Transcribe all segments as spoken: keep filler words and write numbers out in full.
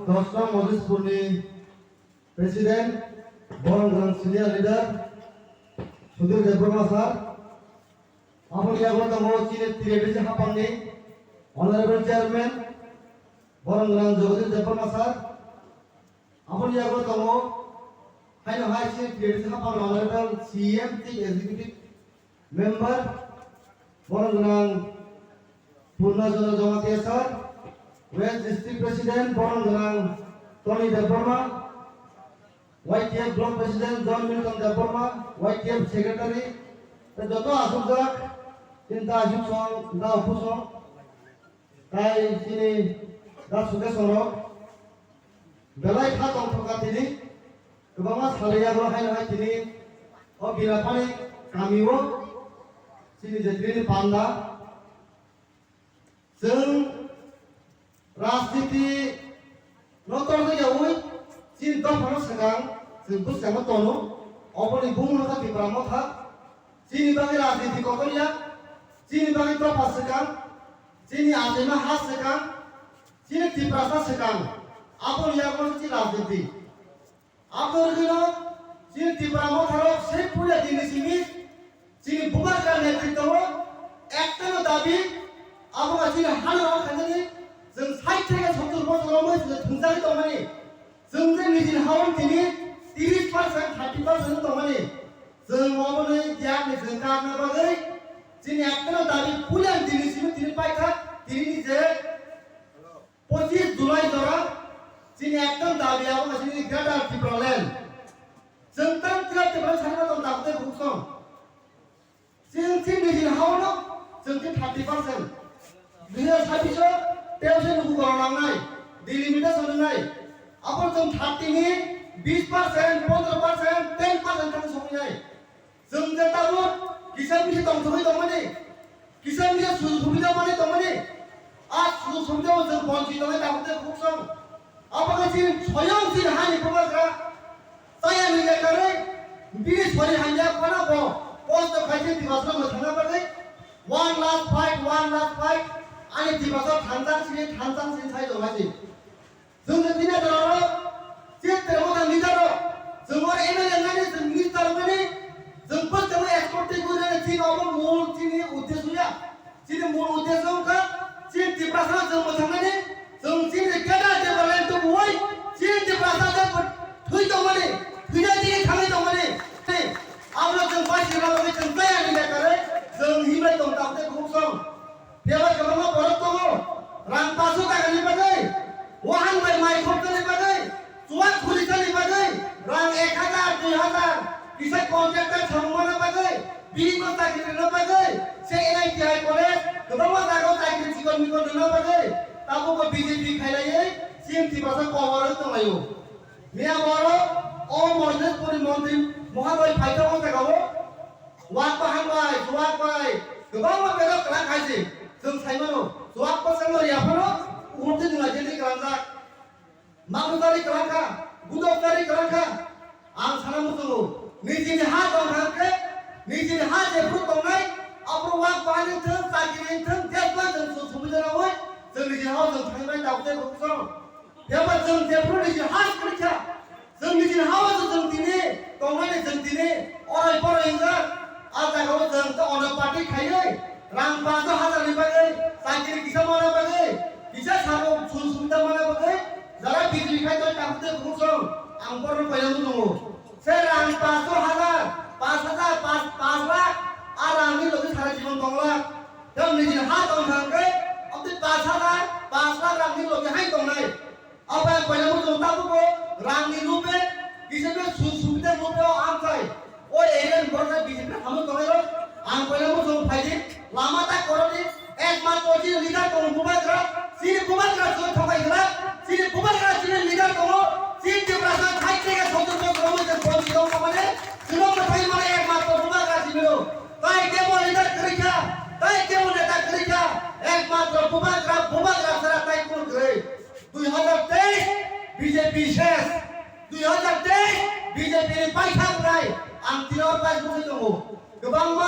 Dos nong Modispurni President, borok gwnang senior leader Sudhir Debbarma sir, aboni yago tongo chini T D C haphangni Honorable Chairman, borok gwnang Jagadish Debbarma sir, aboni yago tongo haino hai chini T D C haphangni Honorable C M Chief Executive Member, borok gwnang Purna Jona Jamatia sir, West District President, borok gwnang Tony Debbarma, Y T F Block President, John Milton Debbarma, Y T F Secretary, tei joto asukjak, chini da asuk song, da ophu song, tai chini da suke song rok, belai kha tongthok kha tini, kwbangma salai yago haino hai tini, o Bilapani kamio, chini je tini panda, Chwng rajniti no torjak yaui chini dophano swkang chwng bwskango tono, oboni bumung wngkha Tipra Motha. Chini bagwi rajniti kotor ya, chini bagwi dopha swkang, chini achaima ha swkang, chini Tiprasa swkang, aboni yago chini rajniti. Aboni rwgwino chini Tipra Motharok se puila dinni simi chini Bubagra netritwo o ektano dabi, abo wngkha chini hano rok khainani chwng sait theke sottor bochor romwi chwng thwngjagwi tongmani. Chwng je nijini ha-o tini tris percent, thirty percent tongmani. Chwng oboni tiyakni chwng karna bagwi chini ektano dabi puila dinni simi tini paikha, tinini je Pochis July jora chini ekdom dabi abo chini Greater Tipraland. Chwng tang Greater Tipraland sani tong dabi tei buksong. Chwng chini nijini ha-o no chwng chini thirty percent. Dui hazar sabbish o tei se nugu gorok nangnai, delimitation wngnai. Abo chwng thirty ni bis percent, pondro percent, ten percent thang soknai. Chwng je tabuk kisa misa tongthogwi tongmani, kisa misa sujug subida manwi tongmani, a sujug subida o chwng bonchit tongnai tabuk tei buksong. Abo khe chini soyong chini hani bubagra chaya ni lekarwi bini sori hamya phano bo kosto khai se Tiprasa mwthangna bagwi one last fight, one last fight, ani Tiprasa thansa sini, thansa sini sai tongmani. Chwng tini adaro, chini termo ta leader rok, chwng o M L A nani, chwng minister nani, chwng bwskango escort tei guri nani, chini obo mul, chini uddesho ya, chini mul uddesho wngkha, chini Tiprasa chwng mwthangmani, chwng chini keda development tubui, chini Tiprasa chwng thwi tongmani, thwina chini thangwi tongmani. Abono chwng bai sirna bagwi chwng tayar ni lekarwi, chwng himlai tong tabuk tei buksong. Phiya ba kwbangma borok tongo, rang paso takani bagwi, wahan bai mai khopnani bagwi, chuwak khuri chani bagwi, rang ek hazar, dui hazar, kisa contractor samung mana bagwi, bini no chakri rwna bagwi, se N I T I college, kwbangma jaga o chakri chikon mikon rwna bagwi, tabukbo B J P khailaiwi, chini Tiprasa koborwi tonglaio. Miya borok o Mojlispuri montri mohoday phaikha o jaga o, Chuwak bahang bai, chuwak bai, kwbangma bedok kwlak hai se. Chwng sai mano, chuwak bwskango riya phano, umukti nungla jeni kwlangjak. Maknukjari kwlangkha, gudokjari kwlangkha. Ang sana muchungo, nijini ha tong thang khe, nijini ha jephru tongnai, aphuru wak bahani thwng, chakiri thwng, jebla chwng su-, subida nawi, chwng nijini ha-o chwng thangwi bai tabuk tei bukhuk song. Phiya ba chwng jephru nijini ha kwrwi kha, Chwng nijini ha-o se chwng tini tongnani chwng tini orai porai wngjak. A jaga o chwng tei ono party khaiwi rang paanch hajar ni bagwi chakiri kisa mana bagwi kisa sabo sujug subida mana bagwi jara B J P khai tei tabuk tei bukhuk song ang borokno koina nuknungo. Se rang paanch hajar, paanch hajar, paanch, paanch lakh a rang ni logi sara jibon tong lakh. Tei nijini ha tong thang khe aboni paanch hajar, paanch lakh rang ni logi hai tongnai. Abo ang koina muchung tabukbo rangni lupe, kisa khe su-, subida lupe o amchai. O area ni borok B J P hamwi tongnai rok ang koina muchung phaidi lama ta koroni ekmatro chini leader tongo Bubagra, chini Bubagra chwng thokai khlak, chini Bubagra chini leader tongo, chini Tiprasa thai tege sottor bosor wngwi tong tong mane, chwng mwthai mane ekmatro Bubagra chini rw. Tai kebo leader kwrwi kha, tai kebo neta kwrwi kha, ekmatro Bubagra, Bubagra chara tai kunu kwrwi. Dui hazar teis B J P ses, dui hazar teis B J P ni paithak nai ang tini o pass bwsai tongo. Kwbangma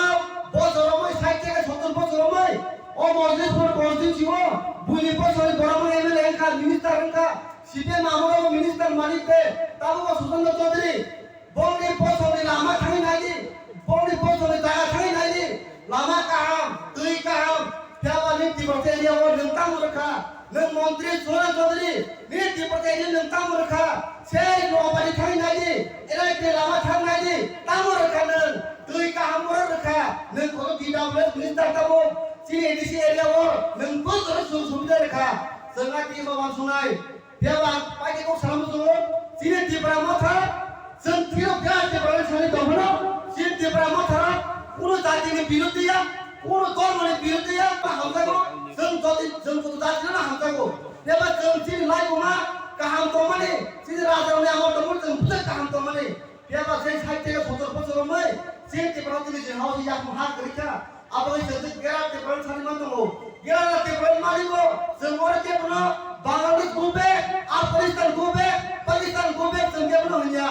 bosor romwi, sait theke sottor bosor romwi O Mojlispuar constituency o buini bosori borok M L A wngkha, minister wngkha, C P M amoro minister manik de, tabuk o Sushanta Chaudhary, bongni bosoni lama thangwi naidi, bongni bosoni jaga thangwi naidi, lama kaham, twi kaham, phiya ba nini Tiprasa area o nwng tamo rwkha, nwng montri Sushanta Chaudhary, nini Tiprasa area nwng tamo rwkha, sei Noabari thangwi naidi, N I P lama thang naidi, tamo rwkha nwng, twi kaham borok rwkha, nwng kono D W S minister tamo, chini A D C area o nwng bosori sung subida rwkha, chwng a twi ma wansuknai. Phiya ba paikhe kok sana muchungo, chini Tipra Motha, chwng thiro kha Tipra ni sani tongphano, chini Tipra Motha, kuno jati ni birodhi ya, kuno dhormo ni birodhi ya, ba hamjago, chwng jati, chwng joto jati no hamjago. Phiya ba chwng chini laibuma kaham tongmani, chini raja ni amol tongmani, chwng bwswk kaham tongmani. Phiya ba sei sait theke sottor bosor romwi, chini Tipra tini je hao se yakung ha kwrwi kha. Abo hai chwng Greater Tipraland sani man tongo. Greater Tipraland mani bo chwng oro kebono Bangladesh go back, Afghanistan go back, Pakistan go back chwng kebono hwnya.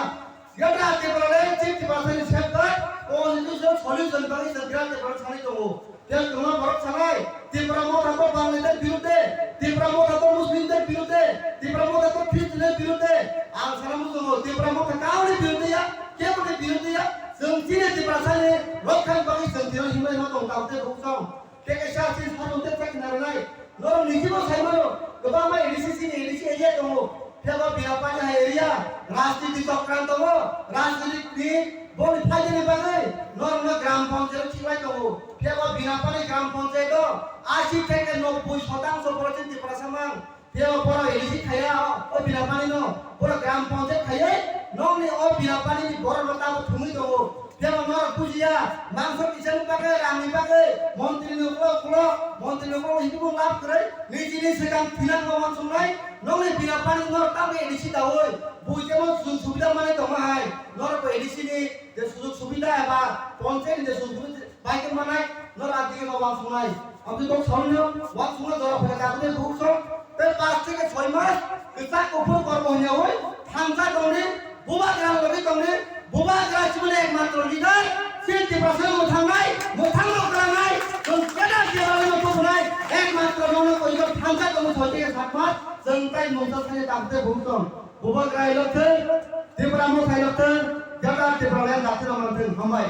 Greater Tipraland chini Tiprasani safeguard, constitutional solution bagwi chwng Greater Tipraland sani tongo. Tei kwbangma borok sanai, Tipra Motha to Bangladesh birudhe, Tipra Motha to Muslim der birudhe, Tipra Motha to Christian der birudhe. Ang sana muchungo, Tipra Motha kauni birudhe ya, keboni birudhe ya. Chwng chini Tiprasani rokha bagwi chwng tino himlai ma tong tamo tei buksong. Tei kaisa chini satung tei chakna rwnai. Norok niji bo sai mano, kwbangma A D C chini A D C area tongo. Phiya ba Binapani hai area, rajniti chokran tongo, rajniti ni boni phaidani bagwi norokno gram panchayat thik lai tongo. Phiya ba Binapani gram panchayat o asi theke nobboi shotangso borok chini Tiprasa mang. Phiya ba borok A D C khaiya, o Binapani no borok gram panchayat khaiwi nokni o Binapani ni borok no tamo thumwi tongo. Phiya ba norok bujiya, mangso kisani bagwi, rangni bagwi, montri ni ulo ulo, montri ni ulo himwi bo lab kwrwi, nijini swkang thinang bo wansuknai, nokni Binapani norok tamo A D C daui, bui temo sujug subida manwi tongma hai, norok bo A D C ni je sujug subida eba ponchayat ni je sujug subida bai khe manai, norok a dige ma wansuknai. Aboni kok saui no, wansukna jora phai ka tei bukhuk song, tei pas theke soi mas, kwchak kuphur kormo hwnyaui, thansa tongdi, bubagra logi tongdi, bubagra chiboni ekmatro leader, chini Tiprasa mwthangnai, mwthangno kwlangnai, chwng kwtal Tiprasa no tubunai, ekmatro nono koijo thansa tongdi soi theke sat mas, chwng tai mungsa thani tang tei bukhuk song. Bubagra ilok thwng, Tipra Motha ilok thwng, Greater Tipraland dakti rok man thwng, hambai.